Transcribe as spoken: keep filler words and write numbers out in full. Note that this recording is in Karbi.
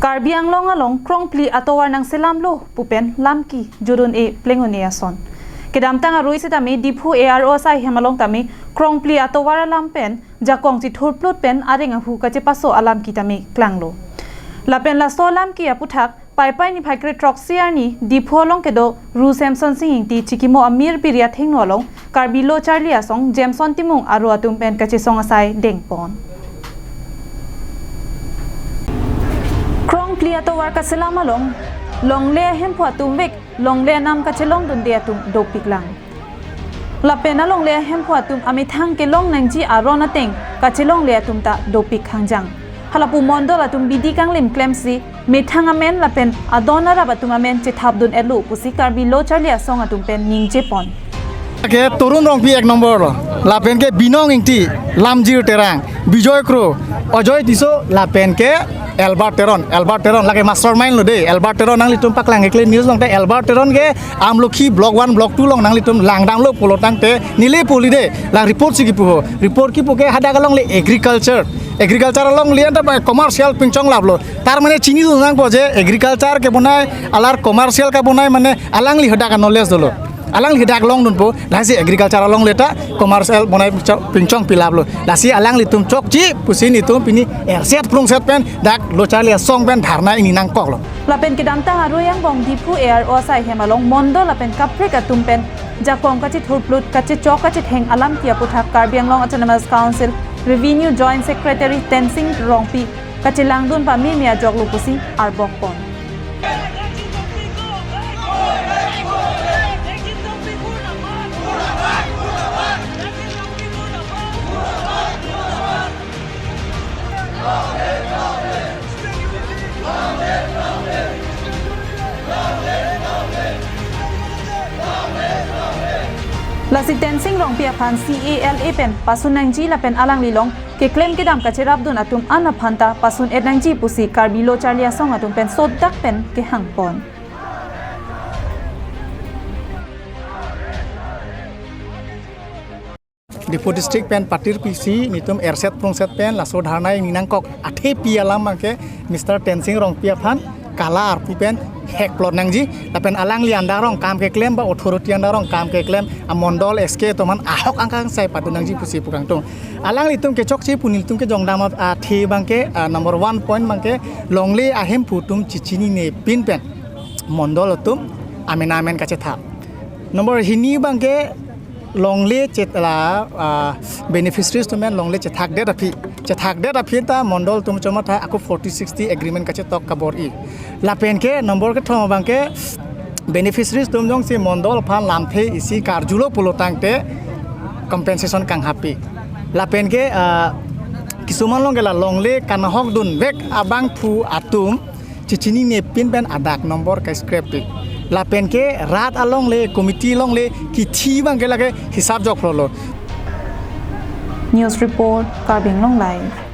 Karbi Anglong along krongpli atovar nangselamlo pu pen lamki jodun-e pleng un-e ason. Kedamtang arui sitame Diphu A R O asai hem along tame krongpli atovar alam pen jakong chithurplut pen areng ahu kachepaso alamki tame klanglo. Lapen laso alamki aputhak Paipai niphai kre throksi arni Diphu along kedo Ru Semson Sing Ingti chikimo amir biri athengno along Karbi Lo Charli Asong Jameson Timung aro atum pen kachesong asai dengpon. Krongpli atovar kaselam along longle ahemphu atum vek longle anam kachelongdunde atum dopiklang. Lapen alongle ahemphu atum amethang kelong nangji aron ateng kachelongle atum ta dopik hangjang. Halapu mondol atum bidi kanglim klemsi methang amen lapen adon arap atum amen chethapdun-etlo pusi Karbi Lo Charli Asong atum pen ningjepon. Ke Torun Rongpi ek nombor lo, lapen ke Binong Ingti, Lamjir Terang, Bijoy Kro, Ajoy Tisso, lapen ke Albert Teron. Albert Teron lake mastermind lo de. Albert Teron nanglitum paklang kekle news along te Albert Teron ke Amlokhi block one, block two along nanglitum langdamlo pulo tangte neli poli de. Lang report si kipu ho. Report kipu ke hadak alongle agriculture. Agriculture alongle anta commercial pingchonglaplo. Tar mane chinidun nangpo je agriculture kebonai alar commercial kebonai mane alangli hadak knowledge dolo. Alangli dak longdunpo, lasi agriculture alongle ta commercial bonai pingchong, pingchongpilaplo. Lasi alanglitum chokche pusi netum pini erset prungset pen dak Lo Charli Asong pen dharna ingni nangkoklo. Lapen kedamtang arui angbong Diphu A R O asai hem along mondol lapen kaprek atum pen jakong kachithurplut kachechok kachetheng alamki aputhak Karbi Anglong Autonomous Council Revenue Joint Secretary Tensing Rongpi kachelangdun pameme ajoklo pusi arbokpon. Lasi Tensing Rongpi aphan C A L A pen pasun nangji lapen alanglilong keklem kedam kacherapdun atum an aphan ta pasun-et nangji pusi Karbi Lo Charli Asong atum pen sodak pen kehangpon. Diphu district pen patir pisi netum erset prungset pen laso dharna ingni nangkok athepi alam abangke Mister Tensing Rongpi aphan kala arpu pen hek plot nangji lapen alangli under along kam keklem ba authority under along kam keklem amondol S K atum an ahok angkang sai padun nangji pusi pu kangtung. Alanglitum kechokche pu nelitum kejongdam athe abangke, ah, number one point abangke longle ahemphu atum chichinine pin pen mondol atum amen amen kachethap. Number hini abangke longle chet la, ah, beneficiaries atum pen longle chethakdet aphi. Chethakdet aphi ta mondol atum chomatha ako forty sixty agreement kachetok kabor-i. Lapen ke number kethom abangke beneficiaries atum jongsi mondol aphan lamthe isi karjulo pulo tangte compensation kanghappi. Lapen ke, ah, kisuman along ke la longle kanahokdunvek abangphu atum chichinine pin pen adak number ka-scrap-pi. Lapen ke rat alongle committee alongle kithi abangke lake hisap jokphlolo. News report, Karbi Anglong Live.